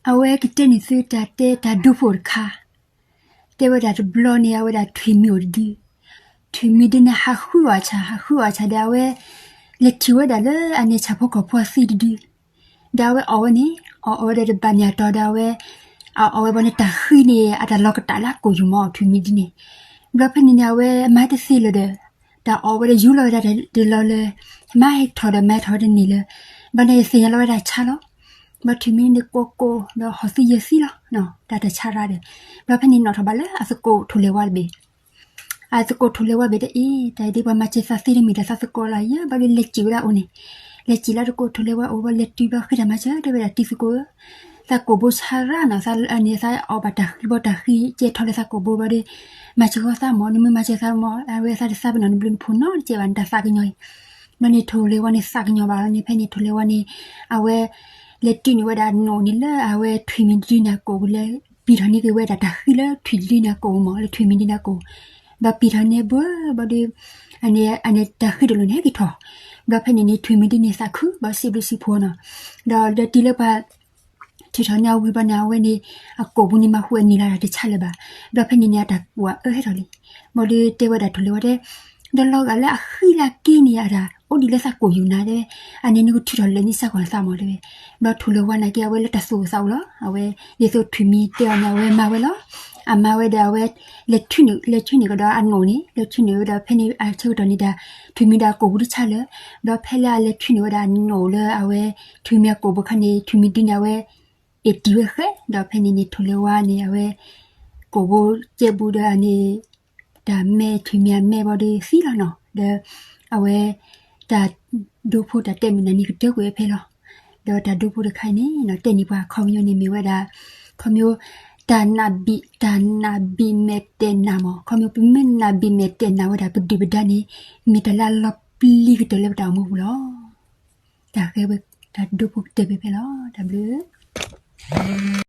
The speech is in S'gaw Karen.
အဝဲကတဲန့ၢ်သုတၢ်တဲတၢ်ဒိဖိတခါ, တဲဝဲဒၣ်တဘျီန့ၣ် အဝဲဒၣ်ထွံၣ်မံၤအိၣ်တဒု, ထွံၣ်မံၤဒုန့ၣ် ဟးဃုအီၣ်ဆၣ် ဟးဃုအီၣ်ဆၣ်ဒီး အဝဲ လဲၤထံၣ်ဝဲဒၣ်လၢအန့ၣ်ဆၣ်ဖိကီၢ်ဖိအသံတဒု, ဒီးအဝဲအီၣ်ဝဲန့ၣ် အီၣ်အီၣ်ဝဲဒီးတဘၣ်န့ၣ်အတီၢ်ဒီး အဝဲ အအီၣ်ဝဲဘၣ်န့ၣ် တၢ်ဃံန့ၣ် အတၢ်လီၤကတၢ်လၢအကိာ်ယူၤမး ထွံၣ်မံၤဒုန့ၣ်, ဘျီဖဲန့ၣ်န့ၣ် အဝဲမၤတသ့လၢၤဒီး တၢ်အီၣ်ဝဲဒီးယူလီၤဝဲဒၣ်တလီၤလၢ မၤဟဲထီၣ်ဒီးမၤထီၣ်ဝဲတန့ၢ်လၢၤ, ဘျီန့ၣ်သ့ၣ်ညါလီၤဝဲဒၣ်ဆါလီၤ, ဘျီထွံၣ်မံၤန့ၣ်ကိၢ်ကိၢ်ဒီးဟီၣ်သံယဲၢ်သံလီၤ, တၢ်တၢ်ဆါရၣ်ဒီး, ဘျီဖဲန့ၣ်နီၣ်ထီၣ်ဘၣ်လၢအသကိးထိၣ်လဲၤဝါတဘ့ၣ် အသကိးထိၣ်လဲၤဝါဘ့ၣ်တအံၤ တၢ်အံၤဒ်ပှၤမၤစၢၤသးသ့တမ့ၢ်ဒီးသးသကိးလီၤယဲ ဘျီဒီးလဲၤစံၣ်ဝဲဒၣ်အိၣ်န့ၣ်, လဲၤစံၣ်လၢသကိးထိၣ်လဲၤဝါအိၣ်ဘျီလဲၤတုၤဘျီဃ့တၢ်မၤစၢၤ တဲဝဲဒၣ်တံၤသကိးဧၢ, သးကိာ်ဘိဆါရၣ်နီၤ သးန့ၣ်သးအီၣ်ဘၣ်တၢ်ဃံဘီတၢ်ဃံကဲထီၣ်လၢသးကိာ်ဘိဘျီဒီး, မၤစၢၤဃီသးမး နမ့ၢ်မၤစၢၤသးမး အဝဲသးတသးပ့ၤနီၣ်နဘျုးနဖှိၣ်နီတစဲးဘၣ် နတၢ်သးကညီၤအံၤ, ဘျီန့ၣ်ထိၣ်လဲၤဝါန့ၣ်သးကညီၤဘၣ်လီၤန့ၣ် ဖဲန့ၣ်ထိၣ်လဲၤဝါန့ၣ်, အဝဲ လဲၤတုၤန့ၢ်ဝဲဒၣ်နိၣ်န့ၣ်လၢအဝဲထွံၣ်မံၤဒုန့ၣ်အကိာ်ပူၤလၢ ပံာ်ထီၣ်န့ၢ်က့ၤဝဲဒၣ်တၢ်ဃံလၢထွံၣ်ဒုန့ၣ်အကိာ်ပူၤမး လၢထွံၣ်မံၤဒုန့ၣ်အကိာ်, ဘျီပံာ်ထီၣ်န့ၢ်ဘၣ်ဘျီဒီး အန့ၣ်တၢ်ဃံတလိၣ်န့ၣ်ဟဲက့ၤထီၣ်, ဘျီဖဲန့ၣ်န့ၣ် ထွံၣ်မံၤဒုန့ၣ်သးခု ဘျီစံးဘျုးစံးဖှိၣ်နီၤ, ဒီးဒီးတုၤလၢပှၤထုးထီၣ်န့ၢ်အဝံၤဘျီန့ၣ် အဝဲန့ၣ် အကိာ်ပူၤန့ၣ်မၤဟူးအနံၤလၢ်တၢ်တဆါလၢၤဘၣ်, ဘျီဖဲန့ၣ်န့ၣ် အတၢ်ကူၣ်အအၢဟဲထီၣ်လံ, ဘျီဒီးတဲဝဲဒၣ်ထိၣ်လဲၤဝါတဲ, ဒီးလီၤဂာ်လၢအဃံလၢအက့န့ၣ် အတၢ်အိၣ်ဒံးလၢသးကိာ်ယူၤနၤတဲဝဲ, အန့ၣ်နကထုးထီၣ်လၢာ်န့ၣ်စ့ၢ်ကီးနသးမးတဲဝဲ, ဘျီထိၣ်လဲၤဝါန့ၣ်က့အဝဲလၢတၢ်သူၣ်အိၣ်သးအိၣ်လီၤ, အဝဲ ဒ်သိးထွံၣ်မံၤတဲအီၤန့ၣ် အဝဲမၤဝဲလီၤ, အမၤဝဲဒီးအဝဲ လဲၤထုးန့ၢ် လဲၤထုးန့ၢ်ကဒီးအနိၣ်န့ၣ် လဲၤထုးန့ၢ်ဝဲဒီးဖဲန့ၣ်အဆၢကတီၢ်န့ၣ်ဒၣ် ထွံၣ်မံၤဒၣ်အကိာ်ပူၤတဆါလၢၤ, ဘျီဖဲလၢအလဲၤထုးန့ၢ်ဝဲဒၣ်အနိၣ်လၢအဝဲ ထွံၣ်မံၤအကိာ်ပူၤခါန့ၣ် ထွံၣ်မံၤဒုန့ၣ် အဝဲ အ့ၣ်တံၢ်ဝဲဃဲ, ဒီးဖဲန့ၣ်န့ၣ် ထိၣ်လဲၤဝါန့ၣ် အဝဲ ကိာ်ဘိကဲဘူးဒီးအန့ၣ် တၢ်မဲထွံၣ်မံၤအမဲဘီဒီးသံလီၤနီၤ, ဒီး အဝဲ တၢ်ဒိဖိတၢ်တဲမုၢ်နၤန့ၣ်ကတၢၢ်ကွံာ်ဝဲဖဲလီၤ, ဒီးတၢ်ဒိဖိတခါအံၤန့ၣ် တဲန့ၢ်ပှၤခီပညီန့ၣ်မ့ၢ်ဝဲဒၣ် ခီပညီ တၢ်နၢ်ဘံၣ် တၢ်နၢ်ဘံၣ်မဲာ်တဲာ်နၢ်မး ခီပညီ ပမ့ၢ်နၢ်ဘံၣ်မဲာ်တဲာ်နၢ်ဝဲဒၣ်ပဒုၣ်ပဒါန့ၣ် မ့ၢ်တၢ်လၢအလီၤပျံၤကတၢၢ်လၢပတၢ်အိၣ်မူပူၤလီၤ. တၢ်ဃဲဝဲ တၢ်ဒိဖိကတၢၢ်ဖဲဖဲလီၤ. တၢ်ဘျုး